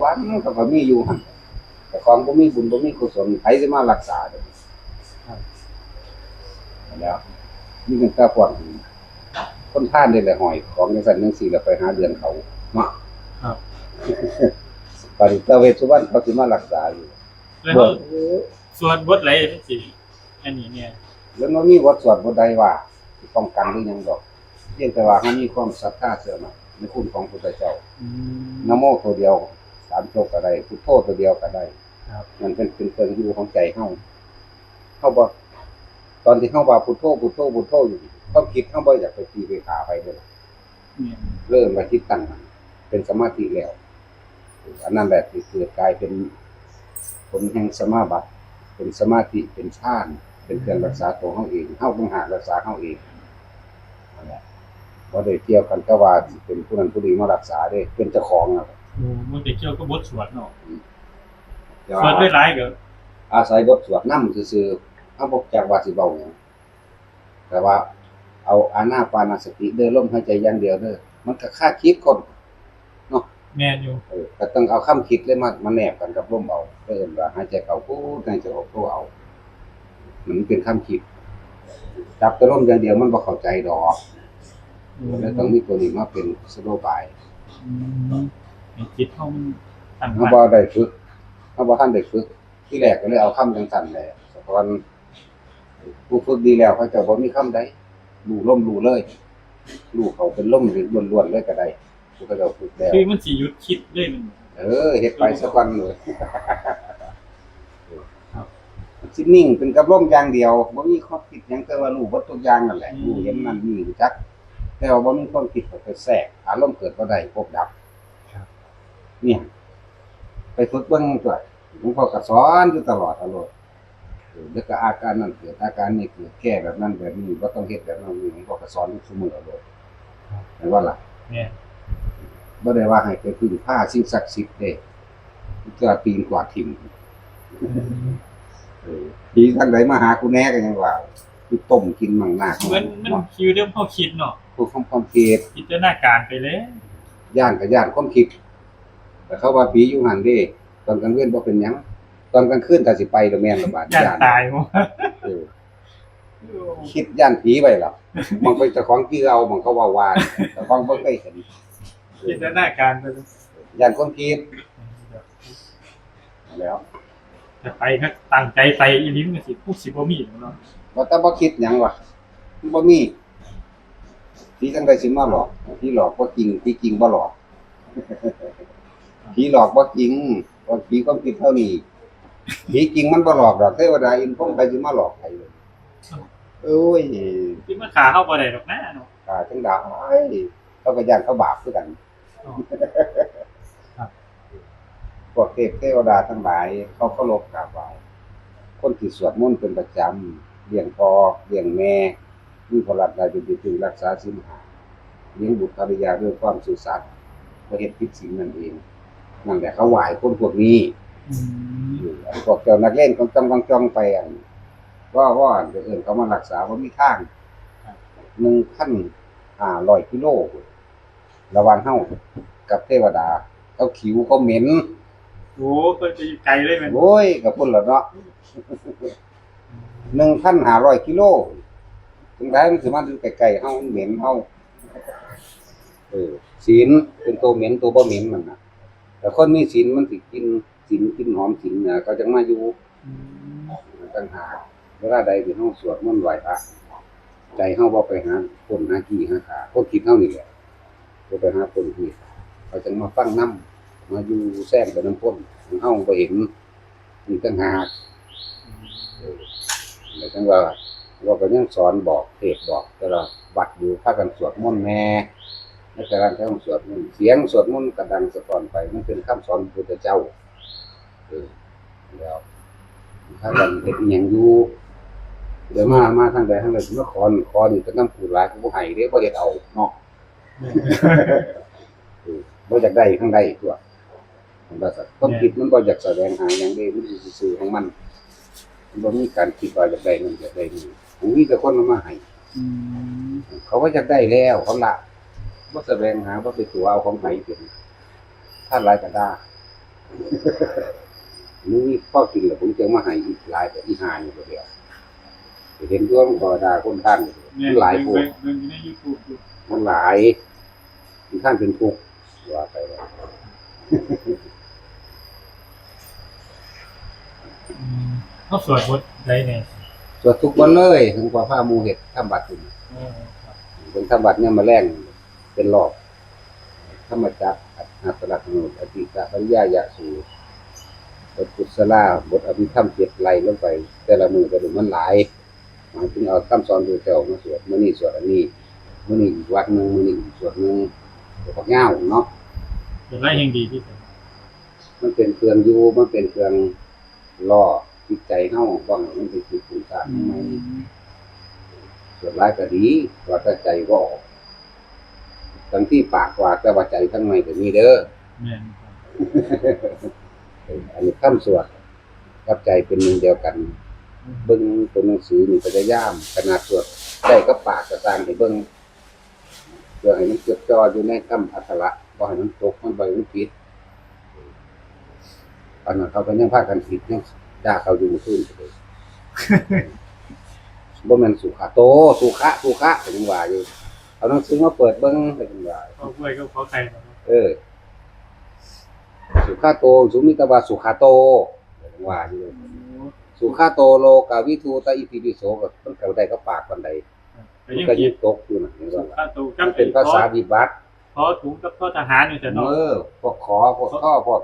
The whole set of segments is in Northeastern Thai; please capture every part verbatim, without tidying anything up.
วันก็บ่มีอยู่หั่น แต่ของบ่มีบุญบ่มีกุศล ไผสิมารักษาเด้อ ครับ แล้ว มีตั้งแต่พวกคนพาลนี่แหละห้อยของจังซั่นจังซี่ แล้วไปหาเรื่องเขาเนาะ ครับ ปฏิจจเวสสุวรรณเขาสิมารักษาอยู่ แล้ว บวช สวดบทไหนสิ อันนี้เนี่ย แล้วมันมีบทสวดบทใดว่าสิป้องกันหรือหยังดอก เพียงแต่ว่าเรามีความศรัทธาเชื่อมั่นในคุณของพุทธเจ้า อืม นะโมตัวเดียว สามจบก็ได้ พุทโธตัวเดียวก็ได้ ครับ มันเป็น เป็นเครื่องอยู่ของใจเรา เราบ่ ตอนที่เราว่าพุทโธ พุทโธ พุทโธอยู่ ความคิดเราบ่อยากไปตีไปฆ่าไผเด้อ เนี่ย เริ่มว่าจิตตั้งมั่น เป็นสมาธิแล้ว อันนั้นแหละที่เกิดกลายเป็นผลแห่งสมาบัติ เป็นสมาธิ เป็นฌาน เป็นเครื่องรักษาตัวเราเอง เราต่างหากรักษาเราเอง นั่นแหละ บ่ได้เกี่ยวกันกับว่าสิเป็นผู้นั้นผู้นี้มารักษาเด้ เป็นเจ้าของนั่นแหละ โอ้ มันไปเกี่ยวกับบทสวดเนาะ อืม แต่ว่า สวดได้หลายก็ อาศัยบทสวดนำซื่อๆ เราบ่จักว่าสิเว้าหยัง แต่ว่าเอาอานาปานสติเด้อ ลมหายใจอย่างเดียวเด้อ มันก็คาคิดคนเนาะ แม่นอยู่ เออ ก็ต้องเอาความคิดเลยมา มาแนบกันกับลมเอา เอิ้นว่าหายใจเข้าพุท หายใจออกโธเอา มันเป็นความคิด จับแต่ลมอย่างเดียวมันบ่เข้าใจดอก อืม เลยต้องมีตัวนี้มาเป็นสโลบาย อืม ให้จิตเรามันตั้งมั่น เราบ่ได้ฝึก เราบ่ทันได้ฝึก ทีแรกก็เลยเอาคำจังซั่นแหละ แต่ก่อนผู้ฝึกดีแล้วเขาเจ้าบ่มีคำใด รู้ลมรู้เลย รู้เข้าเป็นลมล้วนๆเลยก็ได้ ผู้เขาเจ้าฝึกแล้ว คือมันสิหยุดคิดเลยมัน เออ เฮ็ดไปซะก่อนเลย ครับ สินิ่งเป็นกับลมอย่างเดียว บ่มีความคิดหยัง แต่ว่ารู้เบิดทุกอย่างนั่นแหละ อืม รู้เห็นนั่นนี่รู้จัก แต่ว่าบ่มีความคิดเข้าไปแทรก อารมณ์เกิดบ่ได้ พบดับ ครับ เนี่ย ไปฝึกเบิ่งตัว หลวงพ่อก็สอนอยู่ตลอด ตลอด เออ แล้วก็อาการนั่นเกิด อาการนี้เกิด แก้แบบนั้นแบบนี้ บ่ต้องเฮ็ดแบบนั้น หลวงพ่อก็สอนอยู่เสมอเลย ครับ แม่นบ่ล่ะ แม่น บ่ได้ว่าให้ไปพึ่งพาสิ่งศักดิ์สิทธิ์เด้ ก็ตีนกวาดถิ่ม อืม เออ ผีทางใดมาหากูแน่ก็ยังว่า คือต้มกินมั่งหน้า เหมือนมัน เนาะ คิดเรื่องความคิดเนาะ พวกความ ความคิด จินตนาการไปเลย ย้านก็ย้านความคิด แต่เขาว่าผีอยู่หั่นเด้ ตอนกลางเว็นบ่เป็นหยัง ตอนกลางคืนถ้าสิไปก็แม่นละบาด ย้าน ย้านตายบ่ เออ คิดย้านผีไว้ล่ะ บางคนเจ้าของจื่อเอา บางเขาว่าว่า เจ้าของบ่เคยเห็น จินตนาการไปเลย ย้านความคิด แล้ว แต่ไปครับ ตั้งใจไปอีหลีมันก็สิ ผู้สิบ่มีเนาะ ว่าแต่บ่คิดหยังวะ บ่มี ผีจังใดสิมาหลอก ผีหลอกบ่จริง ผีจริงบ่หลอก ผีหลอกบ่จริง ว่าผีความคิดเท่านี้ ผีจริงมันบ่หลอกดอก เทวดาอินทร์พรหมใครสิมาหลอกใครเลย โอ้ย สิมาฆ่าเฮาบ่ได้ดอกนะเนาะ ฆ่าจังใด เขาก็ย้านเขาบาปคือกัน อ๋อ ครับ พวกเทพเทวดาทั้งหลายเขาเคารพกราบไหว้ คนที่สวดมนต์เป็นประจำ เลี้ยงพ่อเลี้ยงแม่ มีพระรัตนตรัยเป็นที่พึ่ง รักษาศีลห้า เลี้ยงบุตรภริยาด้วยความซื่อสัตย์ บ่เฮ็ดผิดศีลนั่นเอง นั่นแหละเขาไหว้คนพวกนี้ อืม เออ อันพวกเจ้านักเลงของจองของจองไป อัน ว่า ว่าอันเอิ้นเขามารักษาบ่มีทาง ครับ หนึ่งพันห้าร้อยกิโล ระหว่างเฮากับเทวดา เขาขิวเขาเหม็น โอ้ ก็จะอยู่ไกลเลยแม่น โอ้ย ก็พุ้นล่ะเนาะ หนึ่งพันห้าร้อยกิโล จังใดมันสิมาอยู่ใกล้ๆเฮา มันเหม็นเฮา เออ ศีลเป็นตัวเหม็น ตัวบ่เหม็นมันน่ะ แต่คนมีศีลมันสิกินศีล กินหอมศีลนะ เขาจังมาอยู่ อืม ต่างหาก เวลาใดที่เฮาสวดมนต์ไหว้พระ ใจเฮาบ่ไปหาคนหาขี้หาขา ความคิดเฮานี่แหละ บ่ไปหาคนขี้ขา เขาจังมาฟังนำ มาอยู่แซมไปนำคน เฮาบ่เห็น นี่ต่างหาก เออ แล้วจังว่า เราก็ยังสอนบอก เทศน์บอก แต่ละวัดอยู่ พากันสวดมนต์แหน่ ในแต่ละครั้งสวดมนต์ เสียงสวดมนต์ก็ดังสะท้อนไป มันเป็นคำสอนพระพุทธเจ้า เออ แล้ว พากันเฮ็ดอิหยังอยู่ เดี๋ยวมา มาทางใดทางใด มาขอนี่ ขอนี่ ก็นำกูหลาย กูบ่ให้เด้ บ่เฮ็ดเอาเนาะ เออ บ่อยากได้ทางใดตัว มันว่าซั่น ความคิดมันบ่อยากแสวงหาหยังเด้ มันอยู่ซื่อๆของมัน มันบ่มีการคิดว่าอยากได้นั่นอยากได้นี่ มันมีแต่คนเอามาให้ อืม เขาว่าอยากได้แล้ว เขาละ บ่แสวงหา บ่ไปตั๋วเอาของไผเป็น ท่านหลายก็ด่า มึงมีพอกินแล้วผมจะมาให้อีกหลายแต่อีหานี่ก็เดียว เห็นตัวมันก็ด่าคนทาง แม่น มันหลายโพด เบิ่ง เบิ่ง เบิ่งอยู่ใน YouTube อยู่ มันหลาย มันท่านเป็นทุกข์ ว่าไปว่า อืม เขาสวดบทใดแน่ สวดทุกวันเลย ถึงกว่าพาหมู่เฮ็ดทำบัตรอยู่ อ๋อ ครับ เพิ่นทำบัตรยามมื้อแลง เป็นรอบ ธรรมจักร อัตตลักษณูป อธิกะปริยายะสูตร บทกุศลา บทอภิธรรมเจ็ด ไล่ลงไป แต่ละมื้อแต่ละมื้อมันหลาย หมายถึงเอาคำสอนพระเจ้ามาสวด มื้อนี้สวดอันนี้ มื้อนี้อีกวัดหนึ่ง มื้อนี้อีกสวดหนึ่ง บักยาวเนาะ เป็นไรแห่งดีที่สุด มันเป็นเครื่องอยู่ มันเป็นเครื่องล่อจิตใจเฮา บ่ให้มันไปคิดปรุงสร้างใหม่ อืม สวดหลายก็ดี ว่าแต่ใจบ่ออก ทั้งที่ปากว่า แต่ว่าใจทั้งในก็มีเด้อ แม่นครับ อันนี้คำสวดกับใจเป็นหนึ่งเดียวกัน อืม เบิ่งตัวหนังสือนี่พยายาม ขนาดสวดได้กับปากก็ตามให้เบิ่ง เพื่อให้มันจดจ่ออยู่ในคำอักขระ บ่ให้มันตก มันบ่ให้มันผิด อันนั้นเขาก็ยังพากันผิด ยังด่าเขาอยู่เมื่อคืน บ่แม่นสุขาโต สุขะ สุขะ ก็ยังว่าอยู่ เอาหนังสือมาเปิดเบิ่ง ก็ยังว่า เขากล้วยก็เขาไข่เนาะ เออ สุขาโต สุมิตวาสุขาโต ก็ยังว่าอยู่ โอ้ สุขาโตโลกาวิทูตะอิติปิโส ก็มันก็ได้กับปากปานใด ครับ มันก็ยังตกอยู่นะ เห็นบ่ล่ะ สุขาโต มันเป็นภาษาวิบัติ ขอถุงกับทอทหารอยู่แต่เนาะ เออ พวกขอ พวกท่อ พวก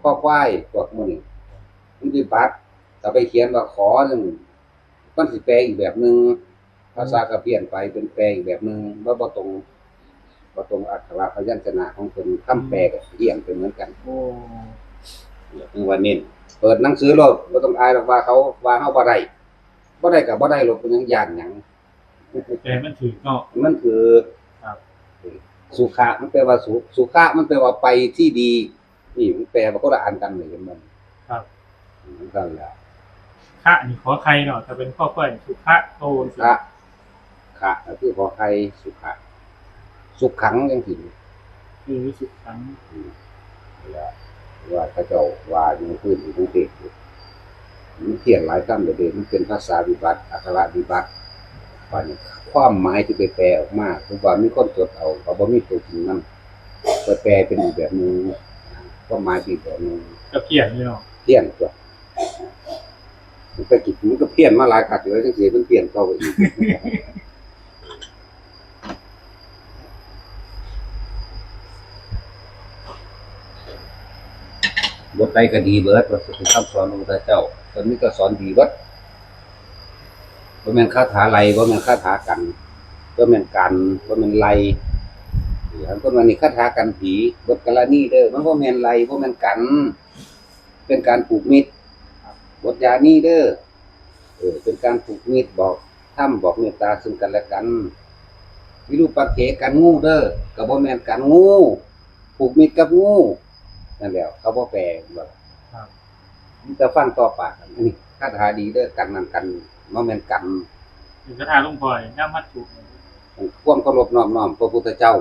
ข้อควาย พวกหมู่นี้ มันวิบัติ ถ้าไปเขียนว่าขอนั่น มันสิแปลอีกแบบหนึ่ง ภาษาก็เพี้ยนไป เป็นแปลอีกแบบหนึ่ง บ่ บ่ตรง บ่ตรงอักขระพยัญชนะของเพิ่น คำแปลก็เพี้ยนไปเหมือนกัน โอ้ เรียกว่าเน้น เปิดหนังสือโลด บ่ต้องอายหรอกว่าเขาว่าเฮาบ่ได้ บ่ได้ก็บ่ได้โลด เป็นหยัง ย้านหยัง แต่มันถือเนาะ มันถือ ครับ สุขะ มันแปลว่าสุข สุขะ มันแปลว่าไปที่ดี นี่มันแปลว่าคนละอันกันเลย เห็นบ่ ครับ เหมือนกันแหละ ขะนี่ขอไข่เนาะ ถ้าเป็นข้อควาย สุขะโต สุขะ ขะก็คือขอไข่ สุขะ สุขังจังซี่ คือสุขัง อืม นั่นแหละ ว่าเขาเจ้าว่าอยู่ในพื้นที่กรุงเทพฯอยู่ มันเพี้ยนหลายคำเลยเด้ มันเป็นภาษาวิบัติ อักขระวิบัติ บัดนี้ความหมายที่ไปแปลออกมา คือว่ามีคนจดเอา เขาบ่มีตัวจริงนำ ไปแปลเป็นอีกแบบหนึ่ง ความหมายเป็นอีกแบบหนึ่ง ก็เพี้ยนอยู่เนาะ เพี้ยนตัว มันก็คิด มันก็เพี้ยนมาหลายคักอยู่แล้ว จังซี่มันเพี้ยนต่อไปอีก บทใดก็ดีเบิด ว่าสิเป็นคำสอนของพระเจ้า เพิ่นมีแต่สอนดีเบิด บ่แม่นคาถาไล่ บ่แม่นคาถากัน บ่แม่นกัน บ่แม่นไล่ หรืออันเพิ่นว่านี่คาถากันผี บทกรณีเด้อ มันบ่แม่นไล่ บ่แม่นกัน เป็นการผูกมิตร บทยานีเด้อ เออ เป็นการผูกมิตร บอกธรรม บอกเมตตาซึ่งกันและกัน วิรูปักเขกันงูเด้อ ก็บ่แม่นกันงู ผูกมิตรกับงู นั่นแหละ เขาบ่แปล ครับ มีแต่ฟังต่อปาก อันนี้คาถาดีเด้อ กันนั่นกัน บ่แม่นกัน เป็นคาถาหลวงพ่อนี่ นำมาถูก ความเคารพนอบน้อมพระพุทธเจ้า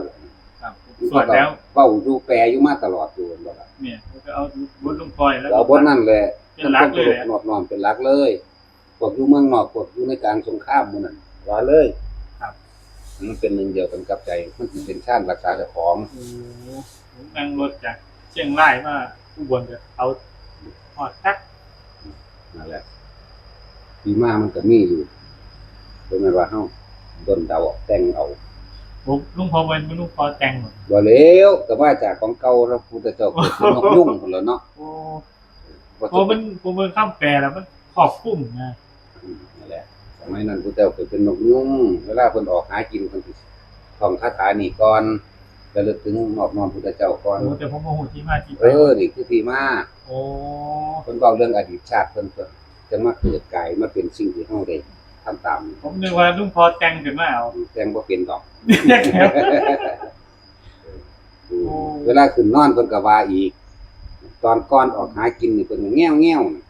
ครับ สวดแล้ว เว้าอยู่แปลอยู่มาตลอดอยู่ แม่นบ่ล่ะ เนี่ย ก็เอาบทหลวงพ่อแล้ว เอาบทนั่นแหละ เป็นหลักเลยแหละ นอบน้อมเป็นหลักเลย พวกอยู่เมืองนอก พวกอยู่ในกลางสงครามหมู่นั้น ว่าเลย ครับ มันเป็นหนึ่งเดียวกันกับใจ มันสิเป็นฌานรักษาเจ้าของ โอ้ ผมนั่งรถจากเชียงรายมาอุบลก็เอาฮอดคัก นั่นแหละ ที่มามันก็มีอยู่ บ่แม่นว่าเฮาด้นเดาเอา แต่งเอา ผม หลวงพ่อเป็นหลวงพ่อแต่งหมด บ่แล้ว ก็มาจากของเก่า พระพุทธเจ้าเกิดเป็นนกยูงพู้นแหล้วเนาะ โอ้ บ่ เพราะมัน ผมเบิ่งคำแปลแล้วมันครอบคลุมนะ อืม นั่นแหละ สมัยนั้นพุทธเจ้าเกิดเป็นนกยูง เวลาเพิ่นออกหากิน เพิ่นสิท่องคาถานี้ก่อน ระลึกถึงนอบน้อมพุทธเจ้าก่อน โอ้ แต่ผมบ่ฮู้ที่มาที่ไป เออ นี่คือที่มา โอ้ เพิ่นเว้าเรื่องอดีตชาติเพิ่น เพิ่นจั่งมาเกิดกลายมาเป็นสิ่งที่เฮาได้ทำตาม ผมนึกว่าหลวงพ่อแต่งขึ้นมาเอา แต่งบ่เป็นดอก อืม โอ้ เวลาขึ้นนอนเพิ่นก็ว่าอีก ตอนก่อนออกหากินนี่เพิ่นก็แง้วๆ น่ะ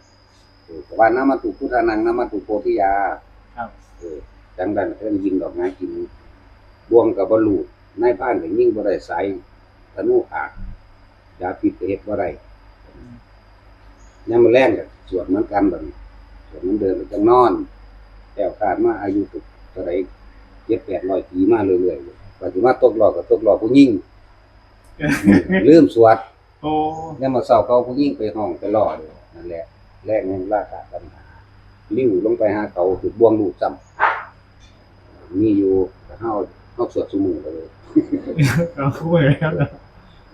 เออ ก็ว่า นะมัตถุพุทธานัง นะมัตถุโพธิยา ครับ เออ จั่งใด๋เพิ่นยิงดอกหากิน บ่วงก็บ่หลุด นายพรานก็ยิงบ่ได้ สายธนูขาด ยาพิษก็เฮ็ดบ่ได้ ยามมื้อแลงก็สวดเหมือนกันบัดนี้ สวดเหมือนเดิม จั่งนอน แคล้วคลาดมา อายุก็เท่าใด เจ็ดแปดร้อยปีมาเรื่อยๆ ว่าสิมาตกล้อก็ตกล้อผู้หญิง ลืมสวด โอ้ ยามมื้อเช้าเขาเอาผู้หญิงไปฮ้องไปล้อเลย นั่นแหละ แลงแห่งราคะตัณหา ลิ้วลงไปหาเขา ถืกบ่วงลูกซ้ำ มีอยู่ แต่เฮา เฮาสวดซุมื้อก็เลย เอาคู่เลยครับ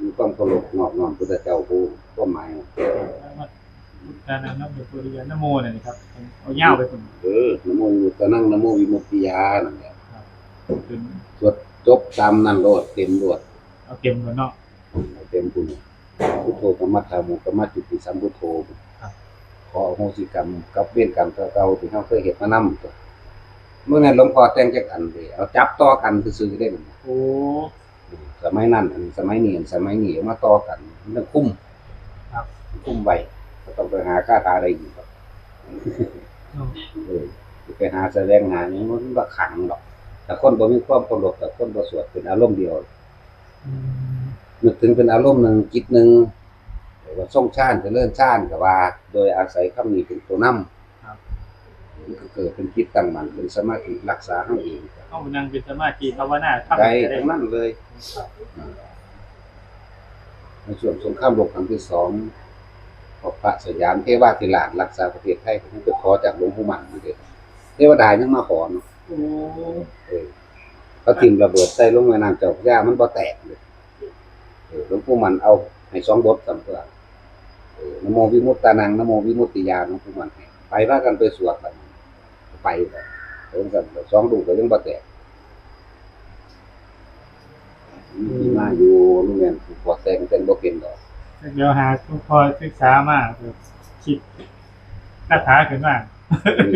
มีความเคารพนอบน้อมพุทธเจ้าผู้ ความหมาย พุทธานังนะโม ปุริยานะโมเนี่ยนะครับ เอายาวไปผม เออ นะโมวิมุตตานัง นะโมวิมุตติยา นั่นแหละ ครับ เป็น สวดจบตามนั้นโลด เต็มโลด เอาเต็มก่อนเนาะ เต็มพุ้น พุทโธ กมถาโม กมจุติสัมพุทโธ ครับ ขออโหสิกรรมกับเวรกรรมเก่าๆที่เฮาเคยเฮ็ดมานำ เมื่อนั้นหลวงพ่อแต่งจักอันเด้ เอาจับต่อกันซื่อๆเด้ โอ้ สมัยนั้น อันนี้สมัยนี้ อันสมัยนี้เอามาต่อกัน มันต้องคุม ครับ คุมไว้ บ่ต้องไปหาคาถาใดอีกดอก อืม เออ ไปหาแสวงหาหยัง มันบ่ขังดอก แต่คนบ่มีความเคารพ แต่คนบ่สวด เป็นอารมณ์เดียว อืม นึกถึงเป็นอารมณ์หนึ่ง จิตหนึ่ง เรียกว่าทรงฌาน เจริญฌานก็ว่า โดยอาศัยคำนี้เป็นตัวนำ ครับ มันก็เกิดเป็นจิตตั้งมั่น เป็นสมาธิรักษาเฮาเอง เฮานั่งเป็นสมาธิภาวนา ทำได้ ได้ทั้งนั้นเลย ครับ อ่า ในช่วงสงครามโลกครั้งที่สอง พวกพระสยามเทวาธิราชรักษาประเทศไทย เพิ่นไปขอจากหลวงปู่มั่นอยู่เด้ เทวดายังมาขอเนาะ โอ้ เออ เขาถิ่มระเบิดใส่ลงแม่น้ำเจ้าพระยา มันบ่แตกเลย เออ หลวงปู่มั่นเอาให้สองบทซ้ำเทื่อ เออ นะโมวิมุตตานัง นะโมวิมุตติยา หลวงปู่มั่นให้ ไปพากันไปสวดบัดนี้ ไปเลย เออ สองลูกก็ยังบ่แตก มีที่มาอยู่ ลุงแม่น ผู้ก่อแต่งแต่งบ่เป็นดอก เดี๋ยวหาหลวงพ่อศึกษามา คิดคาถาขึ้นมา อืม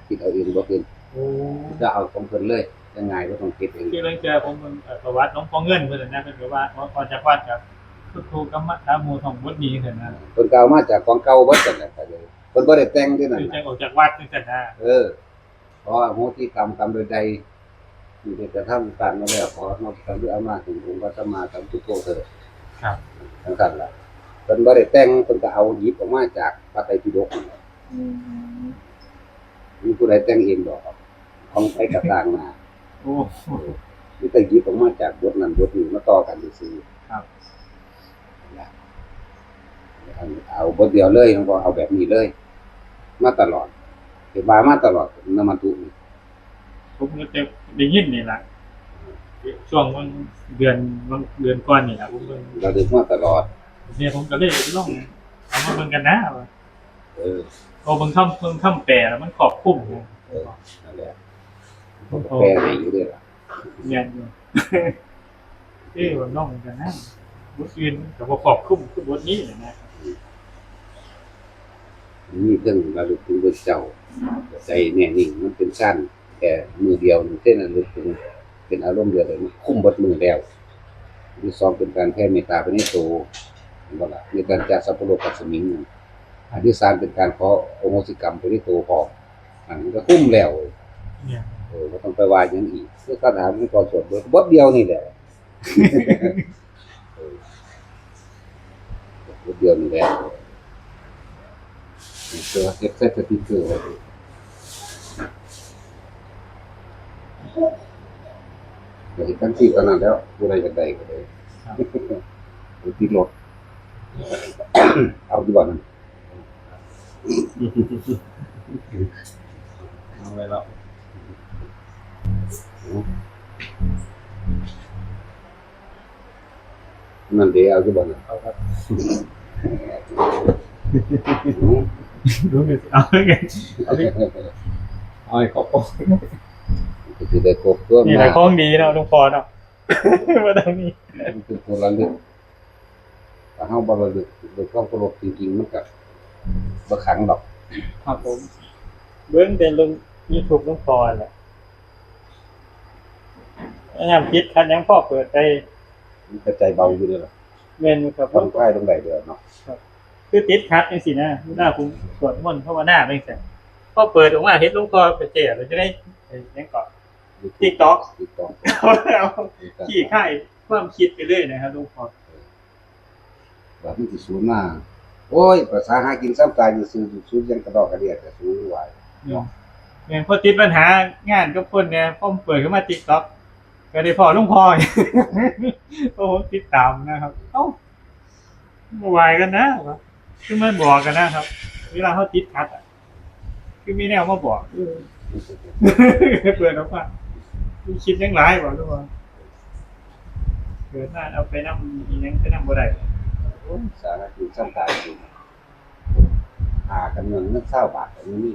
คิดเอาเองบ่เป็น โอ้ จะเอาของเพิ่นเลย ยังไงก็ต้องคิดเอง คือลางเทื่อผมเบิ่ง เอ่อ ประวัติหลวงพ่อเงินเพิ่นน่ะ เพิ่นก็ว่า ออก ออกจากวัดก็ พุทโธ กมถาโม ท่องบทนี้ซั่นนะ เพิ่นก็เอามาจากของเก่าเบิดนั่นแหละ ก็เลย เพิ่นบ่ได้แต่งเด้นั่น คือจั่งออกจากวัดจั่งซั่นนะ เออ ขออโหสิกรรมกรรมใดๆ ที่ได้กระทำการมาแล้ว ขออโหสิกรรมด้วยอำนาจแห่งองค์พระสัมมาสัมพุทโธเถิด ครับ จั่งซั่นล่ะ เพิ่นบ่ได้แต่ง เพิ่นก็เอาหยิบออกมาจากพระไตรปิฎกนั่นแหละ อืม มีผู้ใดแต่งเองดอก ของไผก็ต่างหน้า โอ้ มีแต่หยิบออกมาจากบทนั้นบทนี้มาต่อกันซื่อๆ ครับ นะ เอาบทเดียวเลย หลวงพ่อเอาแบบนี้เลย มาตลอด เห็นว่ามาตลอด นามธรรมนี่ ผมก็จะได้ยินนี่ล่ะ ช่วงบางเดือน บางเดือนก่อนนี่ล่ะ ผมเบิ่ง ระลึกมาตลอด เนี่ยผมก็เลยลองเอามาเบิ่งกันนะว่า เออ เอาเบิ่งคำ เบิ่งคำแปลแล้วมันครอบคลุมนะ เออ นั่นแหละ ผมก็แปลให้อยู่เด้ล่ะ แม่นอยู่ เอ้ย ว่าน้องกันนะ บทอื่นก็บ่ครอบคลุมคือบทนี้นะ มีเรื่องระลึกถึงพระเจ้า ใจแน่นิ่ง มันเป็นฌานแค่มื้อเดียวหนึ่ง เท่านั้น ระลึกถึงเป็นอารมณ์เดียวเลย มันคุมเบิดมื้อแล้ว อันที่สองเป็นการแผ่เมตตาไปในตัว เห็นบ่ล่ะ เมตตาจะสัพพะโลกัสมิง อันที่สามเป็นการขออโหสิกรรมไปในตัวพร้อม อันนี้ก็คุ้มแล้ว เนี่ย เออ บ่ต้องไปว่าหยังอีก คือคาถามันก็สวดบท บทเดียวนี่แหละ เออ บทเดียวนี่แหละ ตัวเฮ็ดใส่สติกเกอร์ไว้ ก็เฮ็ดจั่งซี้เท่านั้นแล้ว ผู้ใดอยากได้ก็ได้ ครับ ไปติดรถ เอาอยู่บ่นั่น เอาไว้แล้ว นั่นเด้ เอาอยู่บ่นั่น เอาครับ รู้สึกเอาไง เอาดิ เอาให้ครบ ก็สิได้ครบตัว นี่แหละ มา ของดีเนาะ หลวงพ่อเนาะ บ่ต้องมี มันเป็นตัวระลึก ถ้าเฮาบ่ระลึกด้วยความเคารพจริงๆ มันก็บ่ขังดอก ครับผม เบิ่งแต่ลงยูทูบหลวงพ่อแหละ ยามคิดคันยังพอเปิดได้ มันก็ใจเบาอยู่เด้อล่ะ แม่นอยู่ครับ ผ่อนคลายลงได้เด้อเนาะ ครับ คือติดขัดจังซี่นะ เวลาผมสวดมนต์ภาวนาจังซี่ พอเปิดออกมาเห็นหลวงพ่อไปแจ้แล้วจะได้ เอ่อ หยังเกาะ YouTube TikTok TikTok เอา ขี้คายความคิดไปเลยนะครับหลวงพ่อ เออ แบบมันสิสูญมา โอ้ย ภาษาหากินซ้ำตายอยู่ซื่อๆ ยังกระดอกกระเดียดแต่สู้ไหว อืม แม่น พอติดปัญหางานกับคนเนี่ย พอเปิดขึ้นมา TikTok ก็ได้พ้อหลวงพ่อ เพราะผมติดตามนะครับ เอ้า บ่ไหวกันนะ คือมันบอกกันนะครับ เวลาเขาติดขัดอะ คือมีแนวมาบอก เออ เปิดออกมา มีคิดยังหลายบ่ทุกคน เกิดมาเอาไปนำ อีหยังไปนำบ่ได้ โอ้ย สาระอยู่ซ้ำตายอยู่ หากันเงินเงินเศร้าบาทก็มี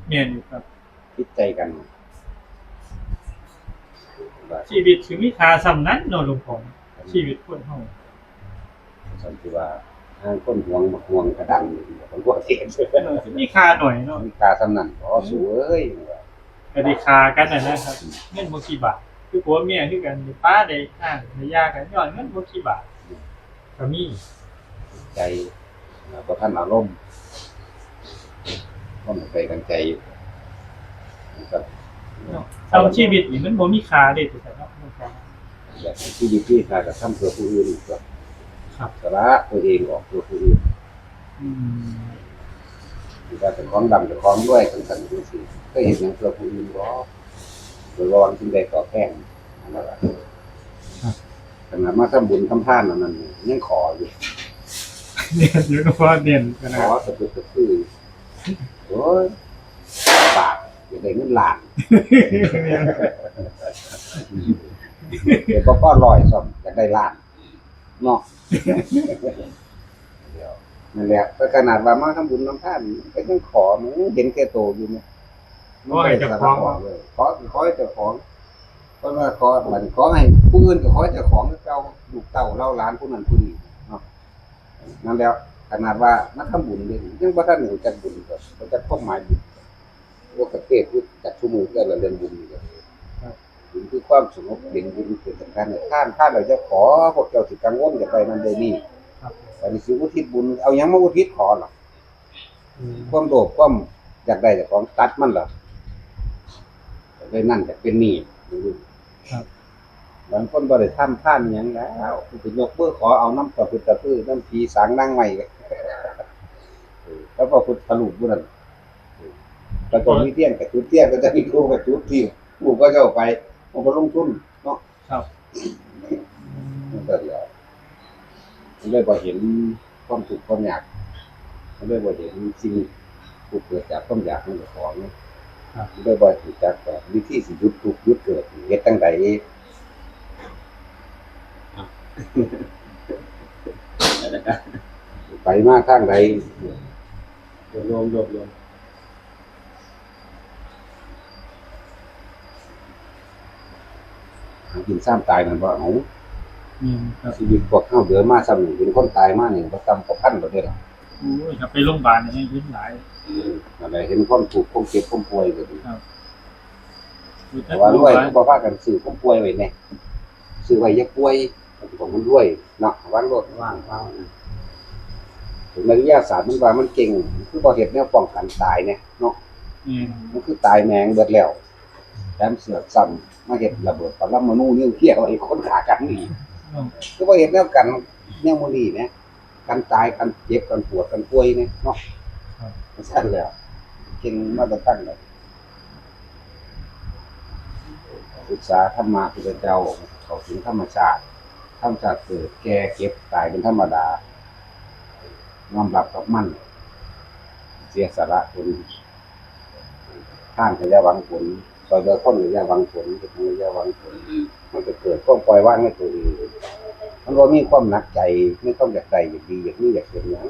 แม่นอยู่ครับ ผิดใจกัน ชีวิตสิมีค่าส่ำนั้นเนาะหลวงพ่อ ชีวิตคนเฮา ส่ำที่ว่า ทางคนหวงบักหวงกระดัง ผมว่าเสีย เออ สิมีค่าหน่อยเนาะ มีค่าส่ำนั้น ขอสู้เอ้ย ก็ได้ฆ่ากันน่ะนะครับ เงินบ่กี่บาท คือผัวเมียคือกัน ได้ปาได้อ้างได้หย่ากัน ย้อนเงินบ่กี่บาท ก็มี ใจ อ่า บ่ทันอารมณ์ ความเข้าใจกันใจอยู่นะครับ เนาะ เอาชีวิตนี่มันบ่มีค่าเด้ แต่เนาะ อยากให้ชีวิตมีค่าก็ทำเพื่อผู้อื่นดีกว่า ครับ สละตัวเองออกเพื่อผู้อื่น อืม คือว่าเจ้าของร่ำเจ้าของรวยจังซั่นจังซี่ เคยเฮ็ดหยังเพื่อผู้อื่นบ่ โดยบ่หวังสิ่งใดตอบแทน อันนั้นล่ะ ครับ ขนาดมาทำบุญทำทานอันนั้นยังขออยู่ เน้นอยู่ หลวงพ่อเน้นขนาด ขอสะดุดสะดือ โอ้ย บาท อยากได้เงินล้าน เดี๋ยวพอร้อยซ้ำ อยากได้ล้าน เนาะ นั่นแหละ แต่ขนาดว่ามาทำบุญทำทาน ก็ยังขอ มันยังเห็นแก่ตัวอยู่เนี่ย ขอให้เจ้าของ เลย ขอ ขอให้เจ้าของ เพราะว่าขอ บัดนี้ขอให้ผู้อื่นก็ขอให้เจ้าของคือเก่า ลูกเต้าเหล่าหลานผู้นั้นผู้นี้เนาะ นั่นแหละ ขนาดว่ามาทำบุญเลย ยังบ่ทันรู้จักบุญก็ บ่จักความหมายบุญ โอ้ กระเทศรู้จักทุกมื้อก็ละเรื่องบุญนี่ก็ ครับ บุญคือความสงบเย็น บุญคือสำคัญ ทาน ทานแล้วจะขอ พวกเจ้าสิกังวลอยากได้นั่นได้นี่ ครับ อันนี้สิอุทิศบุญ เอาหยังมาอุทิศขอล่ะ อืม ความโลภ ความอยากได้เจ้าของตัดมันล่ะ อยากได้นั่นอยากเป็นนี่ ครับ บางคนบ่ได้ทำทานหยังแล้ว ไปยกมือขอเอาน้ำตะพึดตะพือ น้ำผีสางนางไม้ เออ แล้วพระพุทธรูปผู้นั้น เออ แล้วก็มีเทียนก็จุดเทียน ก็จะมีธูปก็จุดธูป ธูปก็จะเอาไป เอาไปลงทุนเนาะ ครับ นั่นก็เดียว มันเลยบ่เห็นความทุกข์ความยาก มันเลยบ่เห็นสิ่งผู้เกิดจากความอยากของเจ้าของ ครับ มันเลยบ่รู้จักว่าวิธีสิหยุดทุกข์หยุดเกิด เฮ็ดจั่งใด ครับ ไปมาทางใด รวมๆ รวมๆ หากินซ้ำตายนั่นบ่เอา อืม ครับ ชีวิตพวกเฮาเดินมาซ้ำนี่ เป็นคนตายมานี่บ่ต่ำกว่าพันแล้วเด้ล่ะ โอ้ย ถ้าไปโรงพยาบาลนี่เห็นหลาย อืม นั่นแหละ เห็นความทุกข์ ความเจ็บ ความป่วยก็ดี ครับ แต่ว่ารวย คือบ่พากันซื้อความป่วยไว้แน่ ซื้อไว้อย่าป่วย ของมันรวยเนาะ วางโลด วาง วาง ถึงนักวิทยาศาสตร์มันว่ามันเก่ง คือบ่เฮ็ดแนวป้องกันตายเนี่ยเนาะ อืม มันคือตายแหมงเบิดแล้ว แถมเสือกซ้ำมาเฮ็ดระเบิดปรมาณูนิวเคลียร์ไว้คนฆ่ากันอีก อืม คือบ่เฮ็ดแนวกันแนวหมู่นี้นะ กันตาย กันเจ็บ กันปวด กันป่วยเนี่ยเนาะ ครับ ซั่นแหล้ว เก่งมาแต่ตั้งแต่ ศึกษาธรรมะพุทธเจ้า เข้าถึงธรรมชาติ ธรรมชาติเกิด แก่ เจ็บ ตายเป็นธรรมดา ยอมรับกับมัน เสียสละเป็น ทานก็อย่าหวังผล ช่วยเหลือคนก็อย่าหวังผล เฮ็ดหยังก็อย่าหวังผล มันก็เกิดความปล่อยวางในตัวเอง มันบ่มีความหนักใจ มีความอยากได้ อยากดี อยากมี อยากเป็นหยัง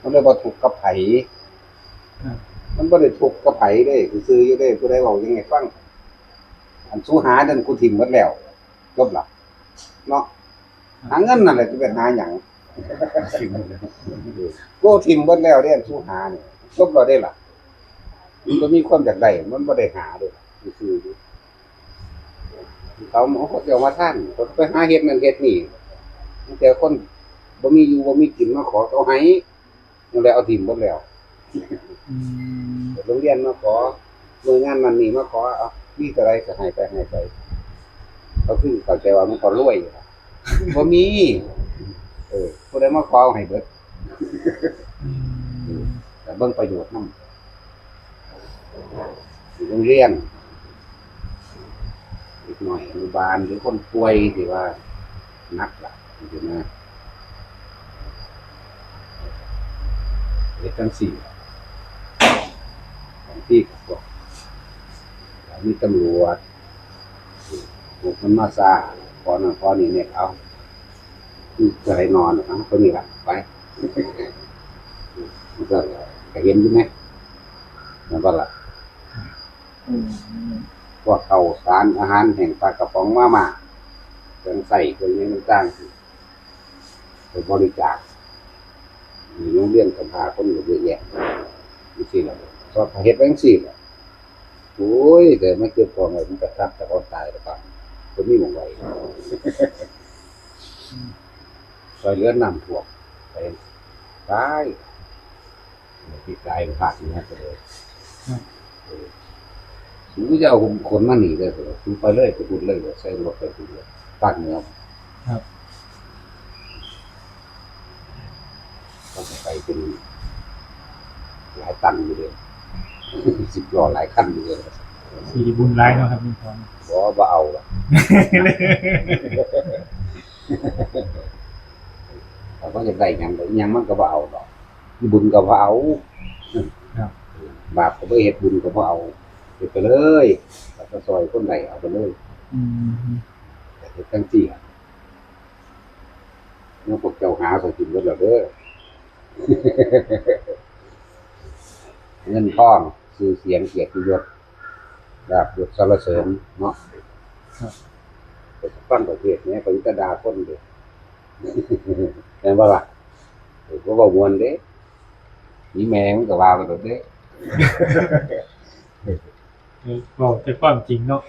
มันเลยบ่ทุกข์กับไผ ครับ มันบ่ได้ทุกข์กับไผเด้ ซื่อๆอยู่เด้ ผู้ใดเว้าหยังให้ฟัง อันสูหานั่นกูถิ่มหมดแล้ว จบละ เนาะ หาเงินนั่นแหละ สิไปหาหยัง กูถิ่มหมดแล้วเด้ อันสูหานี่ จบแล้วเด้ล่ะ มันบ่มีความอยากได้ มันบ่ได้หาเด้ล่ะ ซื่อๆอยู่ เขา เขาก็สิเอามาทาน เขาไปหาเฮ็ดนั่นเฮ็ดนี่ แต่คนบ่มีอยู่บ่มีกินมาขอเขาให้ นั่นแหละ เอาถิ่มหมดแล้ว อืม โรงเรียนมาขอ หน่วยงานนั่นนี่มาขอ เอา มีเท่าใดก็ให้ไป ให้ไป เขาคือเข้าใจว่ามันก็รวยอยู่ล่ะ บ่มี เออ ผู้ใดมาขอเอาให้เบิด อืม แต่เบิ่งประโยชน์นำ อยู่โรงเรียน เด็กน้อยอนุบาลหรือคนป่วยที่ว่าหนักล่ะ จังซี้นะ เฮ็ดจังซี้ล่ะ บางทีก็พวก มีตำรวจ พวกมันมาซ่า ขอนั่นขอนี่เนี่ย เอา อืม จะได้นอน เอา ตัวนี้ล่ะ ไป มันก็ ก็เห็นอยู่ไหม นั่นก็ล่ะ อืม พวกข้าวสารอาหารแห้ง ปลากระป๋อง มาม่า เครื่องใช้เครื่องหยังต่างๆ ไปบริจาค มีโรงเรียนกำพร้าคนก็เยอะแยะ จังซี้ล่ะ ก็เฮ็ดไปจังซี้ล่ะ โอ้ย แต่มาเก็บของไว้ มันก็ทับแต่เขาตายแล้วก็บ่มีหม่องไว้ ช่วยเหลือน้ำท่วมไป ตาย ปีกายก็พลาดอยู่นะ ก็เลย ครับ เออ สูจะเอาขนมาหนีเลย สูไปเลย ไปบุญเลย ใส่รถไปบุญเลย ภาคเหนือ ครับ ก็ไปเป็นหลายตันอยู่เลย สิบล้อหลายคันอยู่เลย สิบุญหลายเนาะครับ ลุงพร บ่ บ่เอาละ เขาก็อยากได้หยัง อิหยังมันก็บ่เอาดอก บุญก็บ่เอา ครับ บาปก็บ่เฮ็ด บุญก็บ่เอา เฮ็ดไปเลย แล้วก็ซอยคนใดเอาไปเลย อืม แต่เฮ็ดจังซี่ล่ะ แล้วพวกเจ้าหาข้อยกินเบิดแล้วเด้อ เงินทอง ชื่อเสียง เกียรติยศ ลาภยศสรรเสริญเนาะ ครับ ไปฟังประเทศนี้ ไปตะด่าคนเดียว แม่นบ่ล่ะ เออ ก็เว้าม่วนเด้ มีแม่มันก็ว่าไปโลดเด้ เออ เว้าแต่ความจริงเนาะ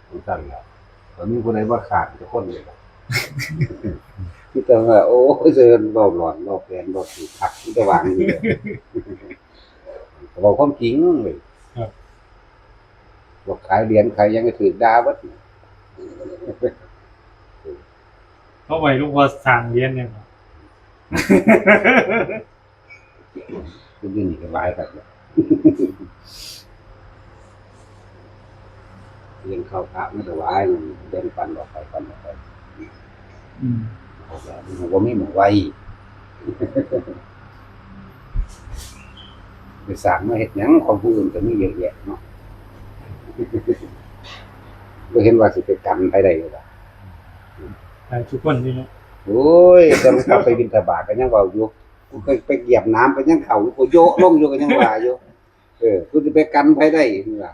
จังซั่นล่ะ บ่มีผู้ใดบ่ค้านจักคนเลยล่ะ มีแต่ว่า โอ้ย เซินเว้าหลอน เว้าแปลน เว้าถูกคัก มีแต่ว่าจั่งซี้ เว้าความจริงเลย ครับ บอกขายเหรียญขายหยังก็ถืกด่าเบิด เขาไว้หลวงพ่อสร้างเหรียญเนี่ยครับ เพิ่นอยู่นี่ก็หลายคัก เรียนเข้าพระมาถวาย แบ่งปันออกไป ปันออกไป อืม เขาก็บ่มีหม่องไว้ ไปสร้างมาเฮ็ดหยัง ของผู้อื่นก็มีเยอะแยะเนาะ บ่เห็นว่าสิไปกันไผได้อยู่ล่ะ ไปทุกคนนี่เนาะ โอ้ย ตอนกลับไปบิณฑบาตก็ยังเว้าอยู่ กูเคยไปเหยียบน้ำก็ยังเข้าอยู่ กูโยะลงอยู่ก็ยังว่าอยู่ เออ กูสิไปกันไผได้ นี่ว่า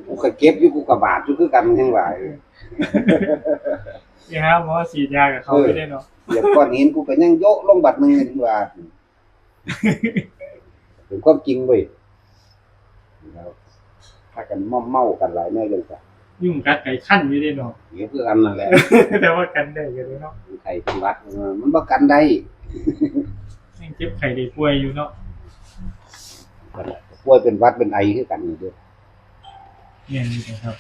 กูก็เก็บอยู่ กูก็บาดอยู่คือกัน ยังว่าอยู่ สิหาหมอฉีดยากับเขา เออ ไปได้เนาะ เหยียบก้อนหิน กูก็ยังโยะลงบาดหนึ่ง ยังว่า เป็นความจริงเว้ย แล้วพากันเมาๆกันหลายแนวจังซั่น ยุงกัดไก่คันอยู่เด้เนาะ เดี๋ยวคือกันนั่นแหละ แต่ว่ากันได้อยู่เด้เนาะ ไข้เป็นหวัด เออ มันบ่กันได้ ยังเจ็บไข้ได้ป่วยอยู่เนาะ ป่วยเป็นหวัดเป็นไอคือกันอยู่เด้อ แม่นอยู่นะครับ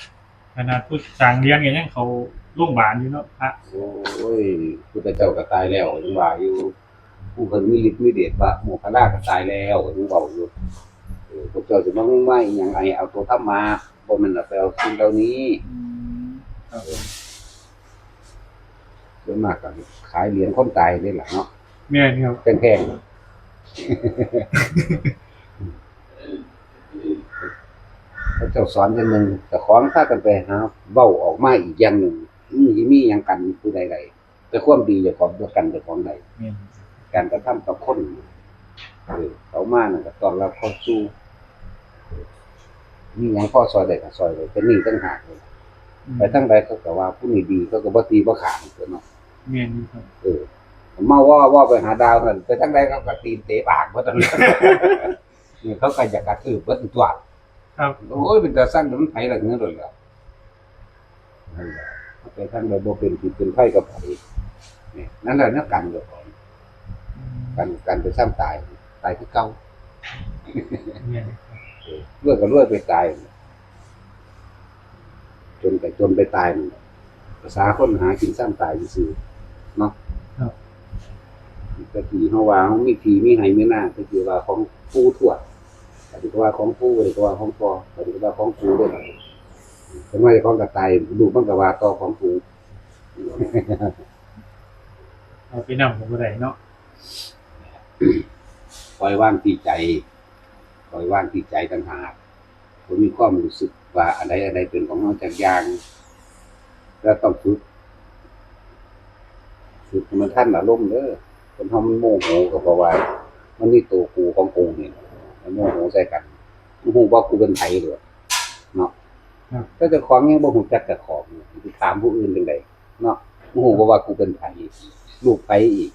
ขนาดผู้สร้างเหรียญก็ยังเข้าโรงพยาบาลอยู่เนาะ พระ โอ้ย พุทธเจ้าก็ตายแล้ว ยังว่าอยู่ ผู้เพิ่นมีฤทธิ์มีเดช พระโมคคัลลาก็ตายแล้ว ยังเว้าอยู่ เออ พวกเจ้าสิมา มาอีหยัง ไอ้เอาตัวธรรมะ บ่แม่นเอาไปเอาสิ่งเหล่านี้ อืม ครับผม ส่วนมากก็ขายเหรียญคนตายนี่แหละเนาะ แม่นครับ แพงๆ พระเจ้าสอนอย่างหนึ่ง เจ้าของพากันไปหาเว้าออกมาอีกอย่างหนึ่ง อืม สิมีหยังกันผู้ใดใด แต่ความดีเจ้าของบ่กันเจ้าของใด แม่น การกระทำต่อคน เออ เขามานั่นก็ต้อนรับเข้าสู่ มีหยังพอซอยได้ก็ซอยได้ แต่นี่ต่างหากเลย อืม ไปทางใดเขาก็ว่าผู้นี้ดี เขาก็บ่ตีบ่ขานเนาะ แม่นอยู่ครับ เออ เมาว่า ว่าไปหาดาวนั่น ไปทางใดเขาก็ตีนเตะปากเบิดนั่นแหละ นี่เขาก็อยากกระทืบเบิดตัว ครับ โอ้ย เป็นตาสั่น มันไผล่ะเงินโดนแล้ว นั่นแหละ ไปทางใดบ่เป็นพิษเป็นภัยกับไผ นี่ นั่นแหละแนวกันเจ้าของ อืม กัน กันไปซ้ำตาย ตายคือเก่า แม่นครับ เออ รวยก็รวยไปตาย จนก็จนไปตายนั่นแหละ ภาษาคนหากินซ้ำตายซื่อๆ เนาะ ครับ แต่กี้เฮาว่าเฮามีที่มีไร่มีนา แต่กี้ว่าของปู่ทวด แต่กี้ก็ว่าของปู่ แต่กี้ก็ว่าของพ่อ แต่กี้ก็ว่าของปู่เด้อ จักหน่อยเจ้าของก็ตาย ลูกมันก็ว่าต่อของปู่ เอาไปนำก็บ่ได้เนาะ ปล่อยวางที่ใจ ปล่อยวางที่ใจต่างหาก บ่มีความรู้สึกว่าอันใดอันใดเป็นของเฮาจักอย่าง แล้วต้องฝึก ฝึกให้มันทันอารมณ์เด้อ คนเฮามันโมโหก็เพราะว่า มันมีตัวกูของกูนี่ มันโมโหใส่กัน มันฮู้ว่ากูเป็นไผโลดเนาะ ครับ แต่เจ้าของยังบ่ฮู้จักเจ้าของ สิถามผู้อื่นจั่งใดเนาะ บ่ฮู้ว่ากูเป็นไผ ลูกไผอีก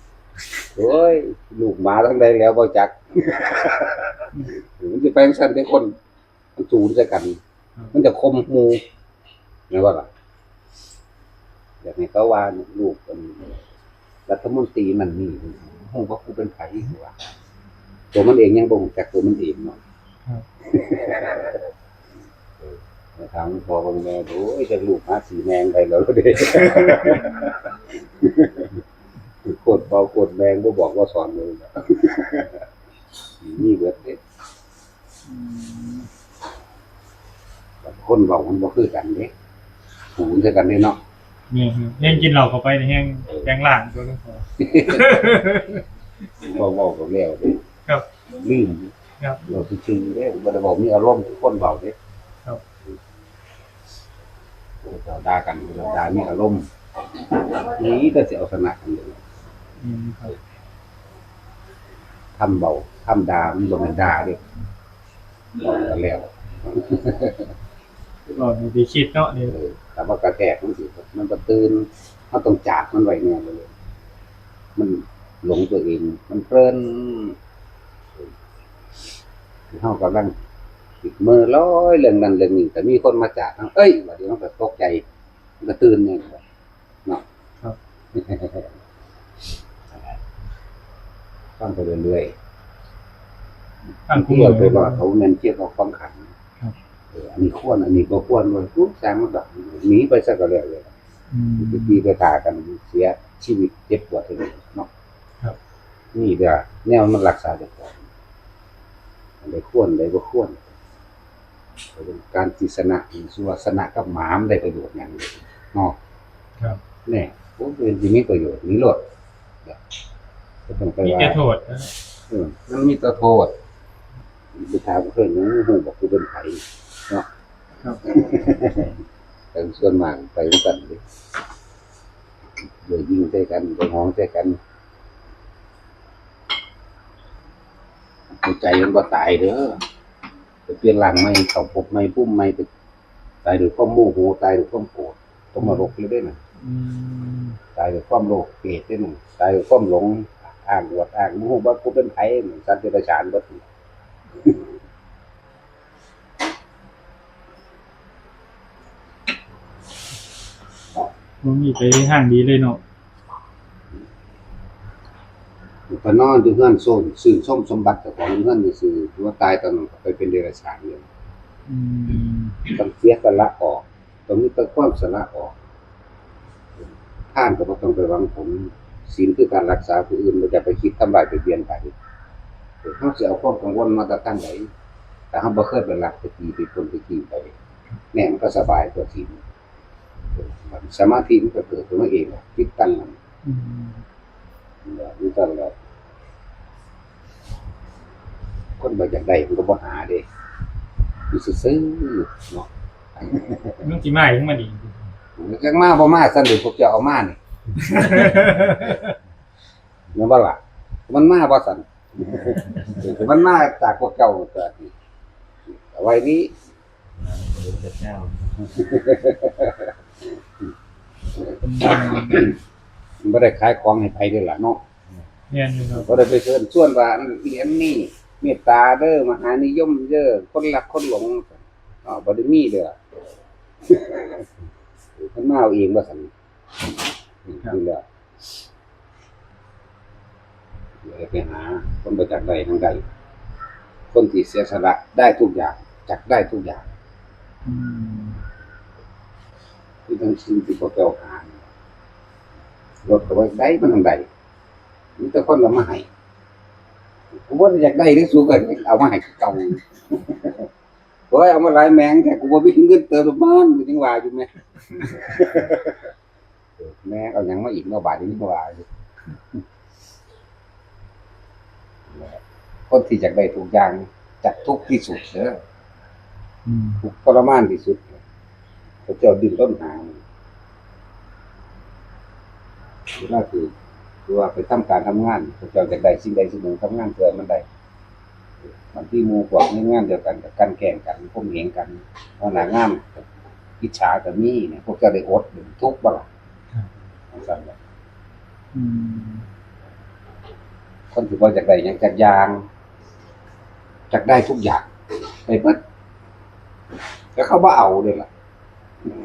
โอ้ย ลูกหมาทั้งใดแล้วบ่จัก มันสิไปจั่งซั่นเด้ คนมันสูนใส่กัน มันจะข่มหมู่ แม่นบ่ล่ะ อยากให้เขาว่าลูกเป็นรัฐมนตรีนั่นนี่ ฮู้ว่ากูเป็นไผ ว่า ตัวมันเองยังบ่ฮู้จักตัวมันเองเนาะ ครับ เออ ถามพ่อกับแม่ โอ้ย จักลูกหาสีแมงไปแล้วเด้ โคตรเบาโคตรแมง บ่บอกบ่สอนเลย มีเบิดเด้ อืม คนเว้ามันบ่คือกันเด้ หูมันคือกันเด้เนาะ นี่คือแฮงกินเหล้าเข้าไปนี่แฮงแปลงร่างตัวนึงพอ เว้าเว้าก็แล้วเด้ ครับ ลืม ครับ เว้าซื่อๆเด้ บ่ได้เว้ามีอารมณ์คือคนเว้าเด้ ครับ เจ้าด่ากัน เจ้าด่ามีอารมณ์ นี่ก็สิเอาชนะกันเลย อืมครับ คำเว้า คำด่ามันบ่แม่นด่าเด้ เว้ากันแล้ว ก็มีได้คิดเนาะนี่ เออ แต่ว่ากระแทกมันสิ มันก็ตื่น เฮาต้องจากมันไว้แน่เลย มันหลงตัวเอง มันเพลิน เฮากำลังคิดเมินลอยเรื่องนั้นเรื่องนี้ แต่มีคนมาจากทาง เอ้ย บัดนี้มันก็ตกใจ มันก็ตื่นเนี่ย เนาะ ครับ ฟังไปเรื่อย ตั้ง ๆ เที่ยวไปรอดเขาแม่นเที่ยวเอาความขัง ครับ เออ อันนี้ควร อันนี้บ่ควรเว้ย ปุ๊บ สร้างมันดอก หนีไปซะก็แล้วเลย อืม ไปตีไปฆ่ากัน เสียชีวิตเจ็บปวดเลยเนาะ ครับ นี่เด้อ แนวมันรักษาเจ้าของ อันใดควร อันใดบ่ควร การที่ชนะ สุวาสนะกับหมามันได้ประโยชน์หยังเนาะ ครับ เนี่ย โอ้ เป็นที่มีประโยชน์ มีโลด ก็ต้องไป มี ว่า แต่โทษนะ เออ มันมีแต่โทษ ไปถามเพิ่นยังบ่ฮู้ว่ากูเป็นไผเนาะ ครับ แต่ส่วนมากไปกันเลย เดี๋ยวยิงใส่กัน เดี๋ยวหองใส่กัน หัวใจมันบ่ตายเด้อ ไปเปลี่ยนร่างใหม่ เข้าภพใหม่ ภูมิใหม่ ไปตายด้วยความโมโห ตายด้วยความโกรธ ตกนรกเลยเด้อน่ะ อืม ตายด้วยความโลภ เปรตเด้อน่ะ ตายด้วยความหลง อ้างอวดอ้าง บ่ฮู้ว่ากูเป็นไผ สัตว์เดรัจฉานเบิด บ่มีไปทางดีเลยเนาะ ไปนอนอยู่เฮือนโซน ชื่นชมสมบัติเจ้าของเฮือนซื่อๆ ว่าตายตอนนั้นก็ไปเป็นเดรัจฉานเลย อืม ต้องเสียสละออก ต้องมีแต่ความสละออก ทานก็บ่ต้องไปหวังผล ศีลคือการรักษาผู้อื่น บ่จะไปคิดทำร้ายเบียดเบียนไผ เฮาสิเอาความกังวลมาจากทางใด ถ้าเฮาบ่เคยไปลักไปตีไปปล้นไปจี้ไผ แน่มันก็สบายตัวศีล สมาธิมันก็เกิดขึ้นมาเอง จิตตั้งมั่น อืม นี่ก็แหละ คนบ่อยากได้มันก็บ่หาเด้ อยู่ซื่อๆเนาะ มันสิมาถึงมันอีก มันจักมาบ่มาซั่นเด้ พวกเจ้าเอามานี่ แม่นบ่ล่ะ มันมาบ่ซั่น มันมาจากพวกเจ้าก็เอาไว้นี้ พระเจ้า มันบ่ได้ขายของให้ไผเด้ล่ะเนาะ แม่นอยู่ครับ บ่ได้ไปเชิญชวนว่าอันนั้นอีอันนี้ เมตตาเด้อ มหานิยมเด้อ คนรักคนหลง อ่า บ่ได้มีเด้อ มันมาเอาเองว่าซั่น ครับ นี่แหละ อย่าไปหาคนบ่จักได้ทางใด คนที่เสียสละได้ทุกอย่าง จักได้ทุกอย่าง อืม คือทั้งสิ่งที่พวกเจ้าหา รถก็บ่ได้ มันทางใด มีแต่คนเอามาให้ กูบ่ได้อยากได้เด้อ สูก็เอามาให้คือเก่า โอ้ย เอามาหลายแหมงแท้ กูบ่มีเงินเติมน้ำมัน กูยังว่าอยู่แหม แหม เอาหยังมาอีกเนาะ บาดนี้ ว่าอยู่ คนที่อยากได้ทุกอย่าง จะทุกข์ที่สุดเด้อ อืม ทุกข์ทรมานที่สุด เขาเจ้าดิ้นรนหา เวลาที่ คือว่าไปทำการทำงาน เขาเจ้าอยากได้สิ่งใดสิ่งหนึ่ง ทำงานเพื่อมันได้ บางทีหมู่พวกในงานเดียวกันก็กลั่นแกล้งกัน ข่มเหงกัน หัวหน้างานก็อิจฉาก็มีเนี่ย พวกเจ้าได้อดได้ทุกข์บ่ล่ะ ครับ จั่งซั้นแหละ อืม คนที่บ่อยากได้หยังจักอย่าง อยากได้ทุกอย่าง ได้เบิด แต่เขาบ่เอาเด้ล่ะ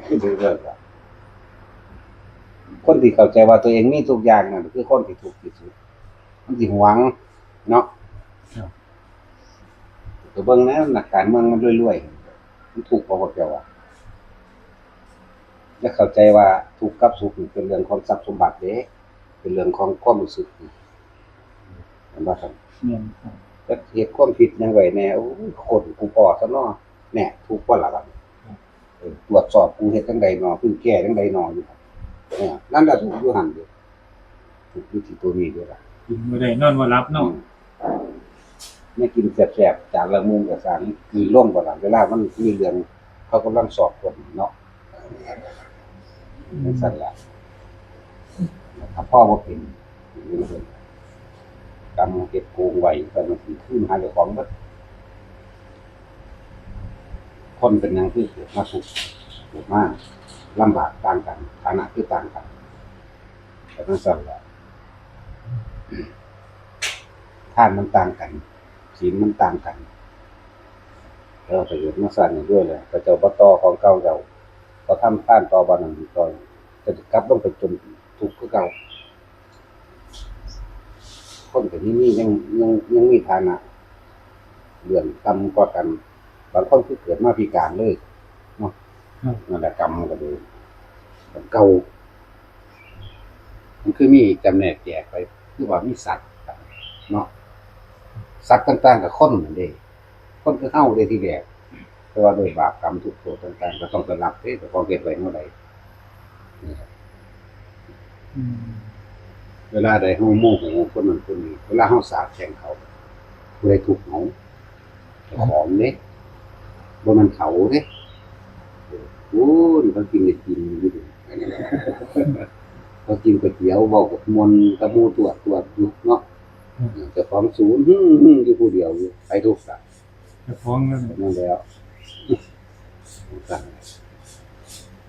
คือเด้ล่ะ คนที่เข้าใจว่าตัวเองมีทุกอย่างนั่นคือคนที่ทุกข์ที่สุด มันสิหวงเนาะ ครับ ก็เบิ่งแหน่ นักการเมืองมันรวยๆ มันทุกข์บ่ พวกเจ้าว่า อย่าเข้าใจว่าทุกข์กับสุขนี่เป็นเรื่องของทรัพย์สมบัติเด้ เป็นเรื่องของความรู้สึก เห็นบ่ครับ แม่นครับ จักเฮ็ดความผิดหยังไว้แหน่ โอ้ย ค้นกูพ้อซะเนาะ แหน่ ทุกข์บ่ล่ะบัดนี้ ครับ เออ ตรวจสอบกูเฮ็ดจั่งใดน้อ กูแก้จั่งใดน้อ อยู่หั่น เออ นั่นล่ะทุกข์อยู่หั่นเด้ ทุกข์อยู่ที่ตัวนี้เด้อล่ะ กินบ่ได้นอนบ่หลับเนาะ อืม แนวกินแซ่บๆ จานละหมื่นก็ซ่าง กลืนลงบ่ล่ะ เวลามันมีเรื่อง เขากำลังสอบคนเนาะ อืม จั่งซั้นล่ะ ถ้าพ่อบ่เป็น กรรมเฮ็ดโกงไว้ แต่มันสิคืนหาเจ้าของเบิด คนเป็นหยังคือเกิดมาทุกข์ เกิดมาลำบากต่างกัน ฐานะคือต่างกัน แต่จั่งซั้นล่ะ ทานมันต่างกัน ศีลมันต่างกัน แล้วประโยชน์มาสร้างให้ด้วยเลย พระเจ้าบ่ต่อของเก่าเจ้า บ่ทำทานต่อบ่นั้นต่อ จะกลับลงไปจมทุกข์คือเก่า คนก็ยังมี ยัง ยัง ยังมีฐานะ เลื่อนต่ำกว่ากัน บางคนคือเกิดมาพิการเลยเนาะ ครับ นั่นแหละกรรมมันก็เลย กรรมเก่า มันคือมีจำแนกแยกไป คือว่ามีสัตว์เนาะ สัตว์ต่างๆ กับคนนั่นเด้ คนคือเฮาเด้ทีแรก แต่ว่าด้วยบาปกรรมทุกข์โทษต่างๆ ก็ต้องไปรับเด้ แต่ของเฮ็ดไว้เมื่อใด นี่ครับ อืม เวลาใดเฮาโมโหคนนั้นคนนี้ เวลาเฮาสาปแช่งเขา ผู้ใดทุกข์ เฮา เจ้าของเด้ บ่แม่นเขาเด้ โอ้ย เขากินได้กินอยู่ดิ เขากินก๋วยเตี๋ยว เว้ากับม่วนกับหมู่ตวดตวดอยู่เนาะ อืม เจ้าของศูนย์ หึ่มๆ อยู่ผู้เดียวอยู่ ไผทุกข์ล่ะ เจ้าของนั่นแหละ นั่นแหละ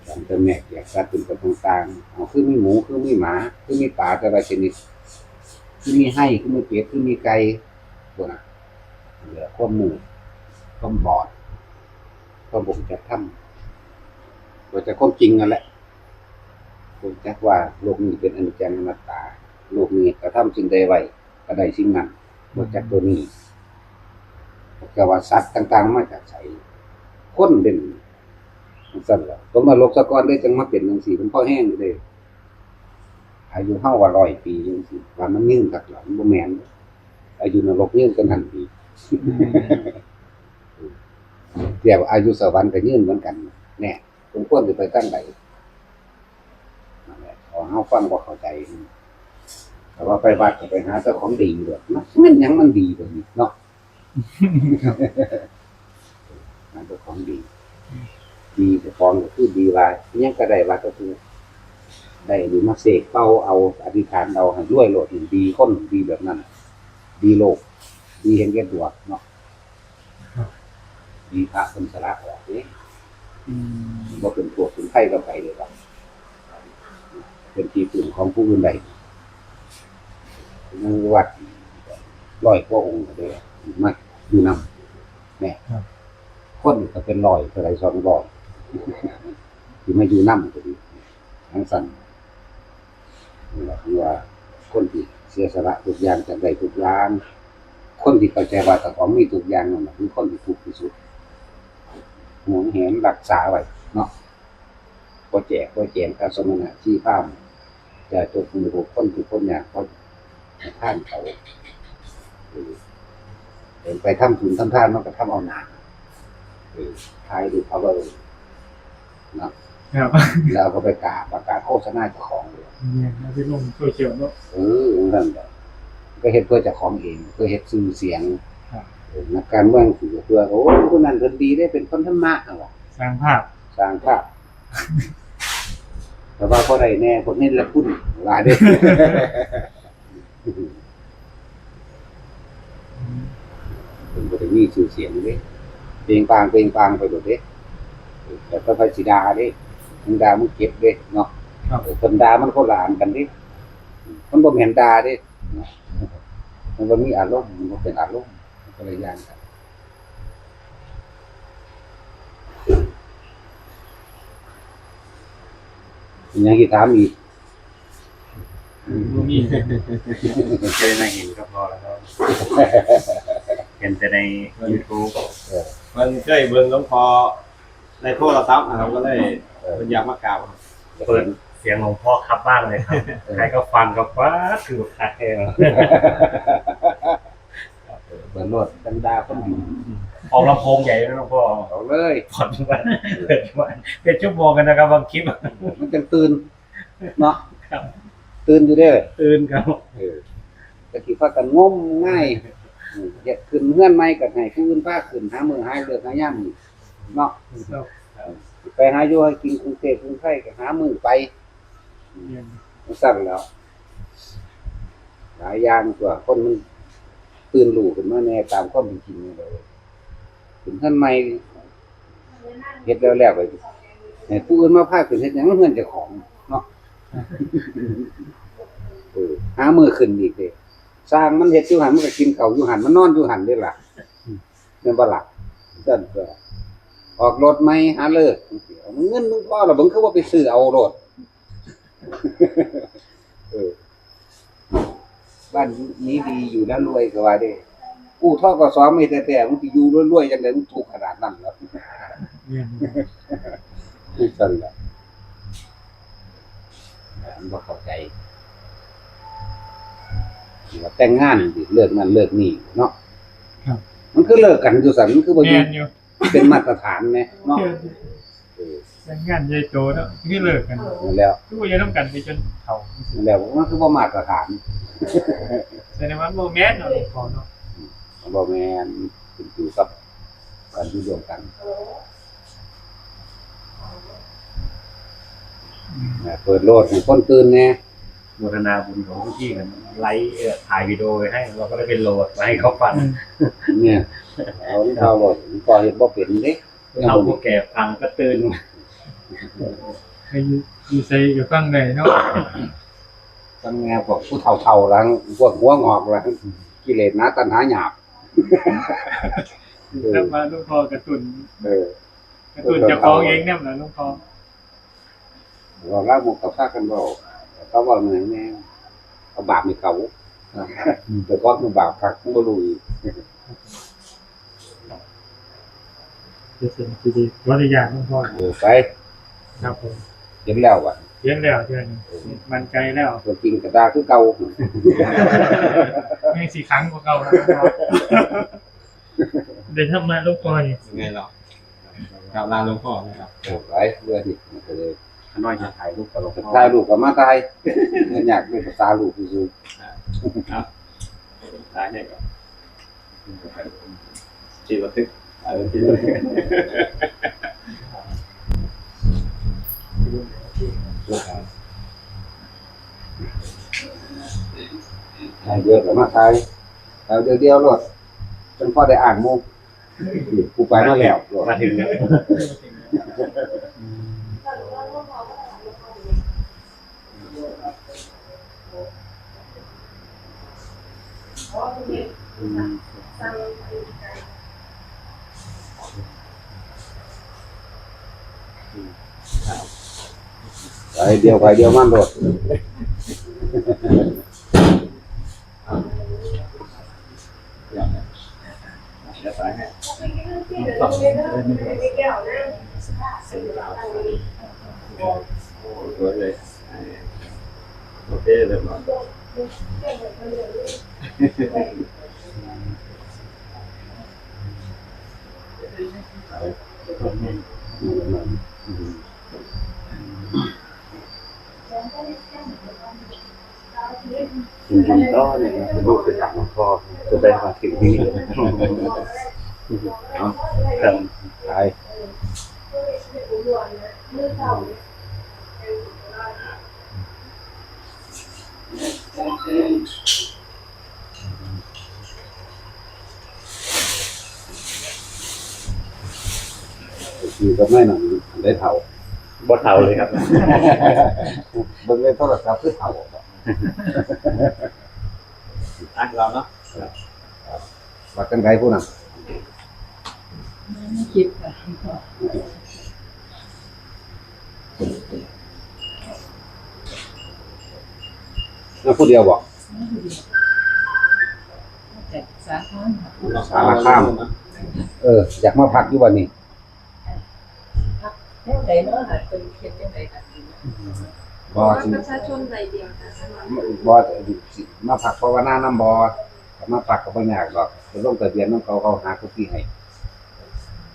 หลังจากแยกแยกสัตว์เป็นสัตว์ต่างๆ เอา คือมีหมู คือมีหมา คือมีปลาแต่ละชนิด คือมีไฮ่ คือมีเป็ด คือมีไก่ พวกนั้น เหลือความมืด ความบอด ความบ่รู้จักธรรม บ่รู้จักความจริงนั่นแหละ บ่รู้จักว่าโลกนี้เป็นอนิจจังอนัตตา โลกนี้กระทำสิ่งใดไว้ ก็ได้สิ่งนั้น บ่รู้จักตัวนี้ แต่ว่าสัตว์ต่างๆ มาจากไส คนเด่น จั่งซั้นล่ะ ตัวนรกซะก่อนเด้ จั่งมาเป็นจั่งซี้ มันพอแฮงอยู่เด้ อายุเฮาว่าร้อยปีจั่งซี้ ว่ามันยืนคักหลาย มันบ่แม่น อายุนรกยืนกว่านั้นอีก เทียบอายุสวรรค์ก็ยืนเหมือนกัน แน่ สมควรสิไปทางใด นั่นแหละ ขอเฮาฟังบ่เข้าใจ แต่ว่าไปวัดก็ไปหาแต่ของดีโลด มัน มันหยังมันดีกว่านี้เนาะ หาแต่ของดี ดีเจ้าของก็คือดีว่า อิหยังก็ได้ว่าก็คือ ได้ดีมาเสกเป่าเอา อธิษฐานเอาให้รวยโลด นี่ดีคนดีแบบนั้น ดีโลก ดีเห็นแก่ตัวเนาะ ครับ ดีพระเพิ่นสละออกเด้ อืม บ่เป็นโทษเป็นภัยกับไผเลยครับ เป็นที่พึ่งของผู้อื่นได้ ในวัดร้อยกว่าองค์ก็ได้ มาอยู่นำ แน่ ครับ คนก็เป็นร้อยเท่าใด สองร้อย สิมาอยู่นำก็ดี จั่งซั้น นี่แหละคือว่าคนที่เสียสละทุกอย่าง จักได้ทุกอย่าง คนที่เข้าใจว่าเจ้าของมีทุกอย่างนั่นแหละคือคนที่ทุกข์ที่สุด หวงแหนรักษาไว้เนาะ บ่แจกบ่แจงกับสมณะชีพราหมณ์ จะจกมือบุคคลทุกข์คนยาก เพราะ ทานเขา เออ เออ ไปทำบุญทำทานมันก็ทำเอาหน้า เออ ถ่ายรูปเอาไว้เนาะ ครับ แล้วก็ไปกาประกาศโฆษณาเจ้าของเลย เนี่ย เอาไปลงโซเชียลเนาะ เออ นั่นแหละ ก็เฮ็ดเพื่อเจ้าของเอง เพื่อเฮ็ดชื่อเสียง ครับ เออ นักการเมืองสิเพื่อ โอ้ ผู้นั้นเพิ่นดีเด้ เป็นคนธรรมะ นั่นล่ะ สร้างภาพ สร้างภาพ แต่ว่าบ่ได้แน่ พวกนี้ละคุณ ว่าเด้ เพิ่นบ่ได้มีชื่อเสียงเด้ เปล่งปลั่ง เปล่งปลั่งไปโลดเด้ แต่ก็ไปสิด่าเด้ มึงด่ามึงเจ็บเด้เนาะ ครับ เออ เพิ่นด่ามันคนละอันกันเด้ มันบ่แม่นด่าเด้ มันบ่มีอารมณ์ มันบ่เป็นอารมณ์ มันคนละอย่างกัน มีหยังสิถามอีก บ่มี เคยมาเห็นก็พอแล้วครับ เห็นแต่ใน YouTube เออ เพิ่นเคยเบิ่งหลวงพ่อในโทรศัพท์นะครับ ก็เลย เออ เพิ่นอยากมากราบครับ เปิดเสียงหลวงพ่อครับบ้างเลยครับ เออ ใครก็ฟังก็ป๊าด คือคักแท้ เออ เปิดโลด จั่งด่าคนดี ออกลำโพงใหญ่นะหลวงพ่อ เอาเลย ผ่อนทุกวัน เปิดทุกวัน เป็นชั่วโมงกันนะครับ บางคลิป มันจั่งตื่น เนาะ ครับ ตื่นอยู่เด้อ ตื่นครับ เออ แต่กี้พากันงมงาย อืม อยากขึ้นเฮือนใหม่ก็ให้ผู้อื่นพาขึ้น หามื้อหาเลิกหายามนี่เนาะ ครับ ไปหาอยู่หากินกรุงเทพฯกรุงไทยก็หามื้อไป อืม แม่น จั่งซั้นแหล้ว หลายอย่างตัว คนมันตื่นรู้ขึ้นมาแน่ ตามความเป็นจริงนี่แหละ ขึ้นเฮือนใหม่ เฮ็ดแล้วแล้วไป ให้ผู้อื่นมาพาขึ้นเฮ็ดหยังเฮือนเจ้าของเนาะ เออ หามื้อขึ้นอีกเด้ สร้างมันเฮ็ดอยู่หั่น มันก็กินข้าวอยู่หั่น มันนอนอยู่หั่นเด้ล่ะ แม่นบ่ล่ะ ซั่นตัว ออกรถใหม่หาเลิก เอาเงินมึงพอแล้ว มึงคือบ่ไปซื้อเอาโลด เออ บ้านนี้ดีอยู่แล้วรวยก็ว่าเด้ กู้ ธ.ก.ส. มาแท้ๆ มึงสิอยู่รวยๆ จั่งใด มึงทุกข์ขนาดนั้นเหรอ แม่น จั่งซั่นแหละ มันบ่เข้าใจ ว่าแต่งงานสิเลิกนั่นเลิกนี่เนาะ ครับ มันคือเลิกกันอยู่ซั่น มันคือบ่อยู่ แม่นอยู่ เป็นมาตรฐานแหมเนาะ แม่นอยู่ เออ แต่งงานใหญ่โตเนาะ คือเลิกกัน นั่นแหล้ว คือบ่อยู่นำกันไปจนเฒ่า นั่นแหล้ว มันคือบ่มาตรฐาน แสดงว่าบ่แม่นเนาะ หลวงพ่อเนาะ อืม บ่แม่น ขึ้นอยู่กับการอยู่ร่วมกัน อืม นะ เปิดโลดให้คนตื่นแหน่ โมทนาบุญของพี่ๆ กัน ไลฟ์ เอ่อ ถ่ายวิดีโอไว้ให้ เราก็ได้ไปโหลดมาให้เขาฟัง อืม เนี่ย เอาที่เขาโหลด ก็เฮ็ดบ่เป็นเด้ เอาผู้แก่ฟังก็ตื่น ไปอยู่ อยู่ไสก็ฟังได้เนาะ ฟังแนวพวกผู้เฒ่าๆ หลัง พวกหัวงอกหลัง กิเลสหนาตัณหาหยาบ เออ ครับ ว่าหลวงพ่อกระตุ้น เออ กระตุ้นเจ้าของเองนำล่ะหลวงพ่อ เว้าลามกก็พากันเว้า เขาเว้าแนวแนว เอาบาปให้เขา อืม แต่ก็คือบาปคัก บ่รู้อีก เดี๋ยวเสร็จพิธีขออนุญาตหลวงพ่อ เออ ไป ครับผม เห็นแล้วว่ะ เห็นแล้วเดี๋ยวนี้ เออ มั่นใจแล้ว ตัวจริงก็ด่าคือเก่า แม่งสิขังกว่าเก่าแล้วนะครับ ได้ธรรมะหลวงพ่อนี่ ยังไงเนาะ กราบลาหลวงพ่อนะครับ โอ้ หลายเรื่องนี่มันก็เลย ข้าน้อยจะถ่ายรูปกับหลวงพ่อ ถ่ายรูปก็มาถ่าย มันอยากได้ภาษาลูกซื่อๆ ครับ ถ่ายให้ก่อน ที่ระทึก ถ่ายเป็นที่ระทึก ถ่ายเดียวก็มาถ่าย ถ่ายเดียวๆ โลด จั่งพอได้อ้างหมู่ กูไปมาแล้ว มาถึงแล้ว ไปเดียวไปเดียวมันโลด โอเค เรียบร้อย กินกินต่อเนี่ยนะลูกไปถามหลวงพ่อจะได้มาถึงที่นี่เนาะครับไป อยู่กับแม่หน่อยได้เฒ่า บ่เฒ่าเลยครับ เบิ่งในโทรศัพท์คือเฒ่า อ่ะเราเนาะ ว่าจังไดผู้นั้น ไม่คิดค่ะ นั่นผู้เดียวบ่ แต่สาขา สารคาม เออ อยากมาพักอยู่วันนี้ พักแถวใดเนาะค่ะ เป็นเขตจังใดค่ะ บ่ บัตร สิ ประชาชนใบเดียวค่ะ บ่ สิมาพักภาวนานำบ่ ถ้ามาพักก็บ่ยากดอก ไปลงทะเบียนนำเขา เขาหากุฏิให้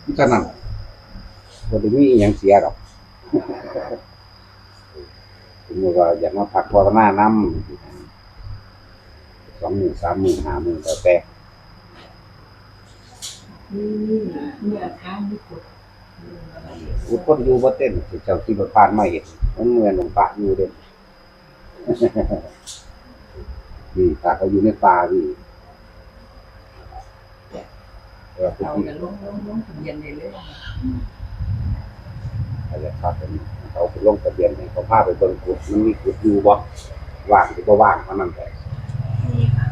มีเท่านั้น บ่ได้มีอิหยังเสียดอก สมมุติว่าอยากมาพักภาวนานำ สองมื้อ สามมื้อ ห้ามื้อ แล้วแต่ มี มี มีอาคาร มีกฎ อุย คนอยู่บ่เต็ม เจ้าที่ผ่านมาเห็น มันเหมือนหลวงพระอยู่เด้ นี่พระเขาอยู่ในป่านี่ เออ เอากันลง ลง ลงทะเบียนได้เลย อืม เขาจะพาไป เขาไปลงทะเบียนให้ เขาพาไปเบิ่งกุฏิ มันมีกุฏิอยู่บ่ ว่างหรือบ่ว่างเท่านั้นแหละ มีค่ะ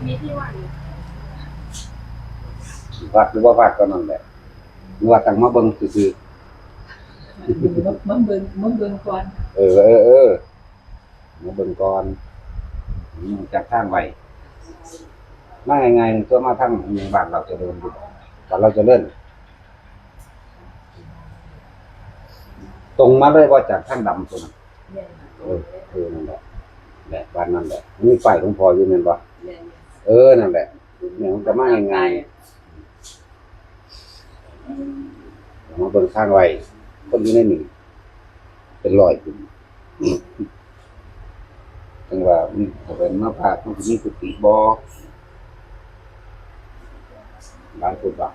มีที่ว่างอยู่ วัดหรือบ่วัดเท่านั้นแหละ หรือว่าตั้งมาเบิ่งซื่อๆ มา มาเบิ่ง มาเบิ่งก่อน เออ เออ เออ มาเบิ่งก่อน อืม จักทางไว้ มาง่ายๆ ตัวมาทางบ้านลาวเจริญอยู่ บ้านลาวเจริญ ตรงมาเลยบ่จากทางดำตัวนั้น แม่นค่ะ เออ เออ นั่นแหละ แหละ บ้านนั่นแหละ มีป้ายหลวงพ่ออยู่แม่นบ่ แม่นค่ะ เออ นั่นแหละ เนี่ยมันก็มาง่ายๆ มาเบิ่งทางไว้ คนอยู่ในนี่เป็นร้อยคน จังว่ามี ถ้าเป็นมาพระ มันสิมีกุฏิบ่ หลายคนบ่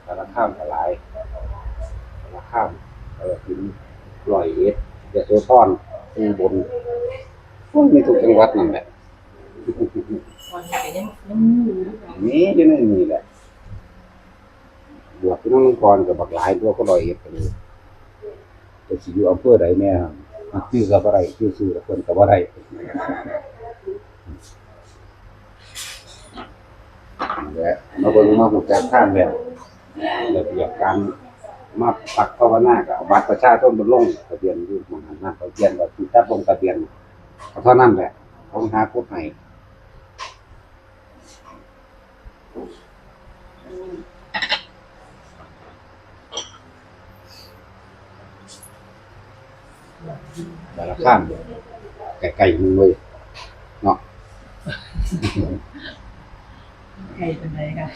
สารคามก็หลาย สารคาม กาฬสินธุ์ ร้อยเอ็ด ยโสธร อุบล โอ้ย มีทุกจังหวัดนั่นแหละ ตอนนี้ก็ยัง ยังมีอยู่หรือเปล่า มีอยู่ในนี่แหละ บวชอยู่นำหลวงพ่อนี่ก็บักหลายตัว ก็ร้อยเอ็ดก็เลย แต่สิอยู่อำเภอใดแน่ มันชื่อก็บ่ได้ ชื่อซื่อเพิ่นก็บ่ได้ นั่นแหละ มาเบิ่งมาฮู้จักทางแล้ว ระเบียบการมาพักภาวนาก็เอาบัตรประชาชนไปลงทะเบียนอยู่หม่องหั้นนะ เขาเขียนว่าที่จัดลงทะเบียน ก็เท่านั้นแหละ เขาหากฎให้ สารคาม ไกลๆ นึงเว้ย เนาะ ไกลปานใดคะ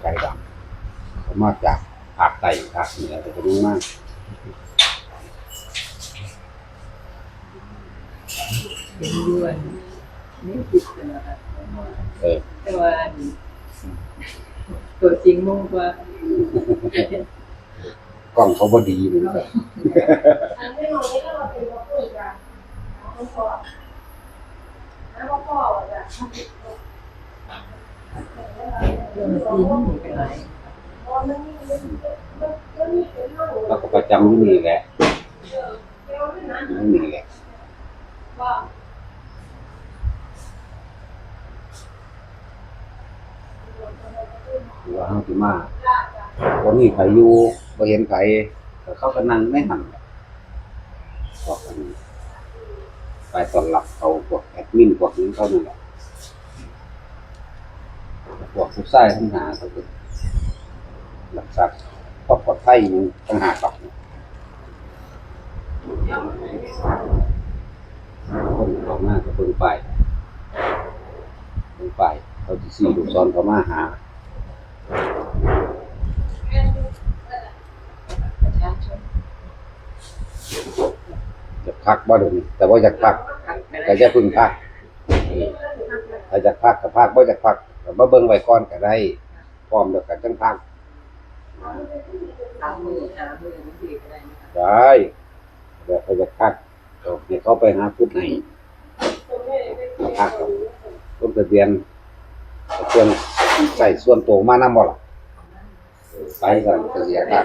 ไกลดอก เขามาจากภาคใต้ ภาคเหนือ ก็จะรู้มาก เห็นอยู่อันนี้ติดกันนะคะ เออ แต่ว่าอันตัวจริงมงกว่า กล้องเขาบ่ดีเหมือนกัน เรื่องที่นี่เป็นไร เราก็ประจำอยู่นี่แหละ อยู่นี่แหละ ว่าเฮาสิมา บ่มีไผอยู่ บ่เห็นไผ ก็เขาก็นั่งในหั้นแหละ พวกอันไปต้อนรับเขา พวกแอดมิน พวกนี้เขานั่นแหละ พวกผู้ชายทั้งหาเขาก็รักษาความปลอดภัยอยู่ต่างหากดอก เดี๋ยว มาก็เบิ่งป้าย เบิ่งป้าย เขาสิชี้ลูกศรเข้ามาหา ประชาชน อยากพักบ่เดี๋ยวนี้ แต่ว่าอยากพัก ก็อย่าเพิ่งพัก เออ ถ้าอยากพักก็พัก บ่อยากพักก็มาเบิ่งไว้ก่อนก็ได้ พร้อมแล้วก็จั่งพัก สามมื้อห้ามื้อจั่งซี้ก็ได้นะคะ ได้ แต่ถ้าอยากพัก ก็ให้เขาไปหาพุทธให้ พัก ลงทะเบียน เครื่องใช้ส่วนตัวมานำบ่ล่ะ เออ ไปสั่นก็เสียค่า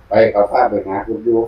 ไปเขาพาไปหาพุทธอยู่